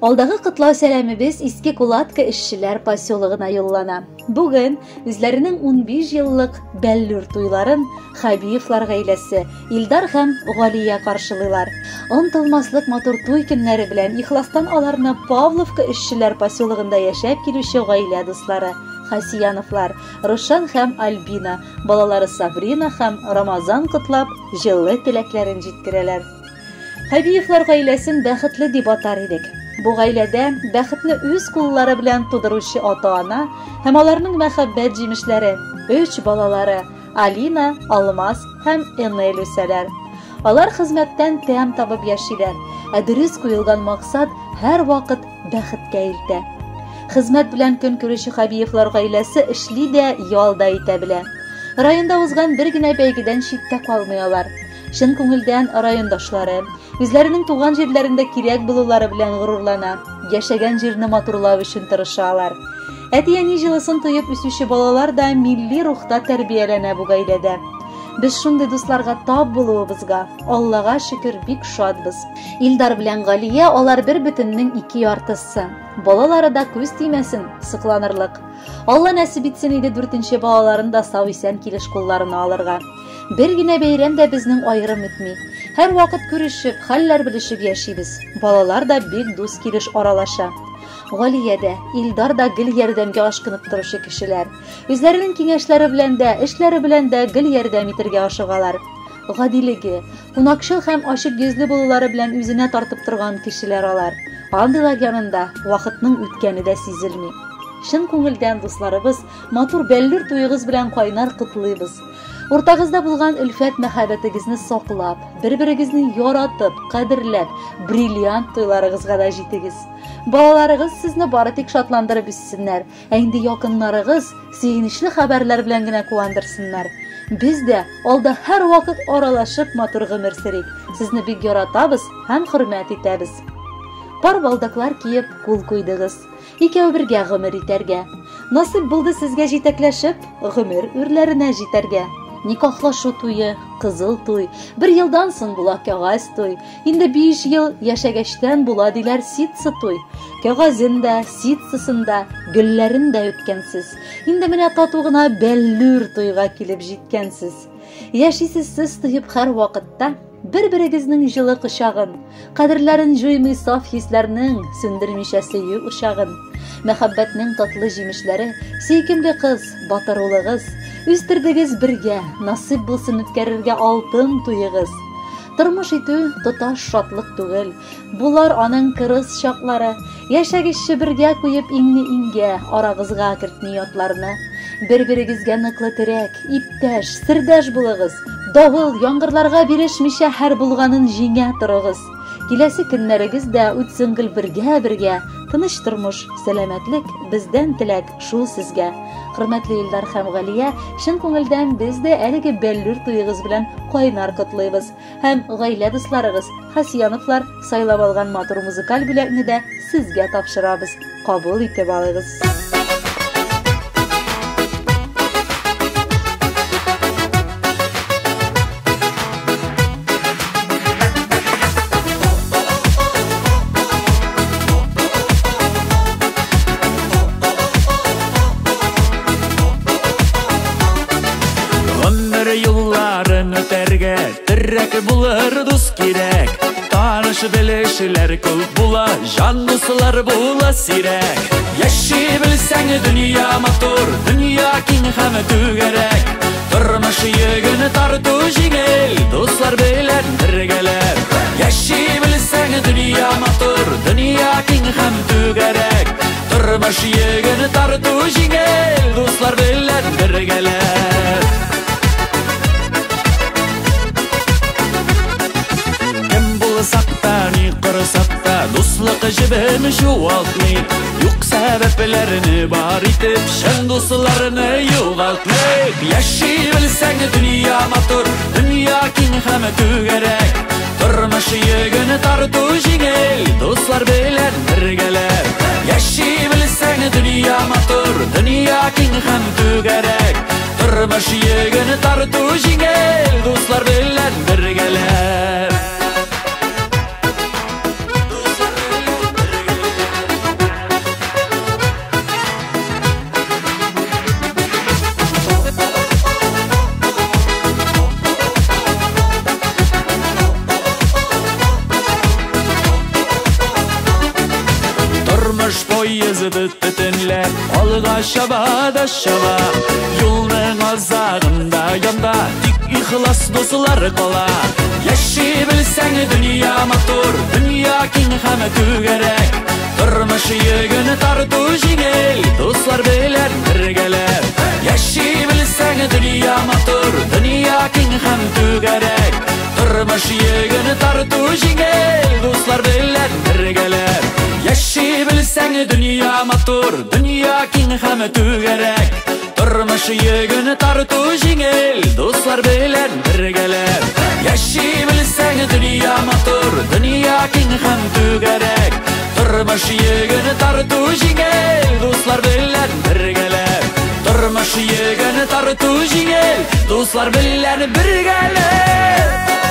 Алдагы котлау сәламебез Иске Кулатка эшчеләр поселогына юллана. Бүген үзләренең 15 еллык бәллүр туйларын Хабиевлар гаиләсе Илдар һәм Галия каршылыйлар. Онытылмаслык матур туй көннәре белән ихластан аларны Павловка эшчеләр поселогында яшәп килүче гаилә дуслары Хасияновлар, Рушан һәм Альбина, балалары Сабрина һәм Рамазан котлап, җылы теләкләрен җиткерәләр. Хәбиевлар гаиләсен бәхетле дип атар идек. Бу гаиләдә бәхетне үз куллары белән тудыручы ата-ана һәм аларның мәхәббәт җимешләре, өч балалары Алина, Алмаз һәм Энель үсәләр. Алар хезмәттән тәм табып яшиләр, ә дөрес куелган максат һәрвакыт бәхеткә илтә. Хезмәт белән көн күрүче Хәбиевлар гаиләсе эшли дә, ял да итә белә. Районда узган бер генә бәйгедән читтә калмый алар. Чын күңелдән райондашлары, үзләренең туган җирләрендә кирәк булулары белән горурлана, яшәгән җирне матурлау өчен тырыша алар. Әти-әни җылысын тоеп үсүче балалар да милли рухта тәрбияләнә бу гаиләдә. Без шундый дусларга тап булуыбызга, Аллага шөкер, бик шатбыз. Илдар белән Галия алар бер бөтеннең ике яртысы. Балалары да күз тимәсен, сокланырлык. Алла нәсип итсен иде дүртенче балаларын да сау-исән килеш кулларына алырга. Бер генә бәйрәм дә безнең аерым үтми. Һәрвакыт күрешеп, хәлләр белешеп яшибез. Балалар да бик дус килеш аралаша. Галия дә, Илдар да гел ярдәмгә ашкынып торучы кешеләр. Үзләренең киңәшләре белән дә, эшләре белән дә гел ярдәм итергә ашыгалар. Гадилеге, кунакчыл һәм ачык йөзле булулары белән үзенә тартып торган кешеләр алар. Андыйлар янында вакытның үткәне дә сизелми. Чын күңелдән, дусларыбыз, матур бәллүр туегыз белән кайнар котлыйбыз. Уртагызда булган өлфәт мәхәббәтегезне саклап, бер-берегезне яратып, кадерләп, бриллиант туйларыгызга да җитегез. Балаларыгыз сезне бары тик шатландырып үссеннәр, ә инде якыннарыгыз сөенечле хәбәрләр белән генә куандырсыннар. Без дә алда һәрвакыт аралашып матур гомер сөрик. Сезне бик яратабыз һәм хөрмәт итәбез. Пар балдаклар киеп кул куйдыгыз. Икәү бергә гомер итәргә. Насыйп булды сезгә җитәкләшеп, гомер үрләренә җитәргә. Никахлашу туе, кызыл туй, бер елдан соң була кәгазь туй. Инде 5 ел яшәгәчтән була диләр ситсы туй. Кәгазен дә, ситсысын да, гөлләрен дә үткәнсез. Инде менә тату гына бәллүр туйга килеп җиткәнсез. Яшисез сез тоеп һәр вакытта бер-берегезнең җылы кочагын, кадерләрен җуймый саф хисләрнең, сүндермичә сөю учагын. Мәхәббәтнең татлы җимешләре, сөйкемле кыз, батыр улыгыз, үстердегез бергә, насыйп булсын үткәрергә алтын туегыз. Тормыш итү тоташ шатлык түгел, булар аның кырыс чаклары. Яшәгезче бергә куеп иңне иңгә, арагызга кертми ятларны. Бер-берегезгә ныклы терәк, иптәш, сердәш булыгыз. Давыл, яңгырларга бирешмичә һәр булганын җиңә торыгыз. Киләсе көннәрегез дә үтсен гел бергә-бергә. Тыныч тормыш, сәламәтлек, бездән теләк шул сезгә. Хөрмәтле Илдар һәм Галия, чын күңелдән без дә әлеге бәллүр туегыз белән кайнар котлыйбыз. Һәм гаилә дусларыгыз Хасияновлар сайлап алган матур музыкаль бүләкне дә сезгә тапшырабыз. Кабул итеп алыгыз. Гомер юлларын үтәргә терәк булыр дус кирәк. Таныш белешләр күп була, җан дуслар була сирәк. Яши белсәң, дөнья матур, дөнья киң һәм түгәрәк. Тормыш йөген тарту җиңел, дуслар белән бергәләп. Яши белсәң, дөнья матур, дөнья киң һәм түгәрәк. Тормыш йөген тарту җиңел, дуслар белән бергәләп. Кем булсак та, ни корсак та, дуслык җебен югалтмый. Юк сәбәпләрне бар итеп, чын дусларны югалтмый. Яши белсәң, дөнья матур, дөнья киң һәм түгәрәк. Тормыш йөген тарту җиңел, дуслар белән бергәләп. Яши белсәң, дөнья матур, дөнья киң һәм түгәрәк. Тормыш йөген тарту җиңел, дуслар белән бергәләп. Тормыш поезды төтенләп алга чаба да чаба. Юлның азагында янда тик ихлас дуслар кала. Яши белсәң, дөнья матур, дөнья киң һәм түгәрәк. Тормыш йөген тарту җиңел, дуслар белән бергәләп. Яши белсәң, дөнья матур, дөнья киң һәм түгәрәк. Тормыш йөген тарту җиңел, дуслар белән бергәләп. Яши белсәң, дөнья матур, дөнья киң һәм түгәрәк. Тормыш йөген тарту җиңел, дуслар белән бергәләп. Яши белсәң, дөнья матур, дөнья киң һәм түгәрәк. Тормыш йөген тарту җиңел, дуслар белән бергәләп. Тормыш йөген тарту җиңел, дуслар белән бергәләп.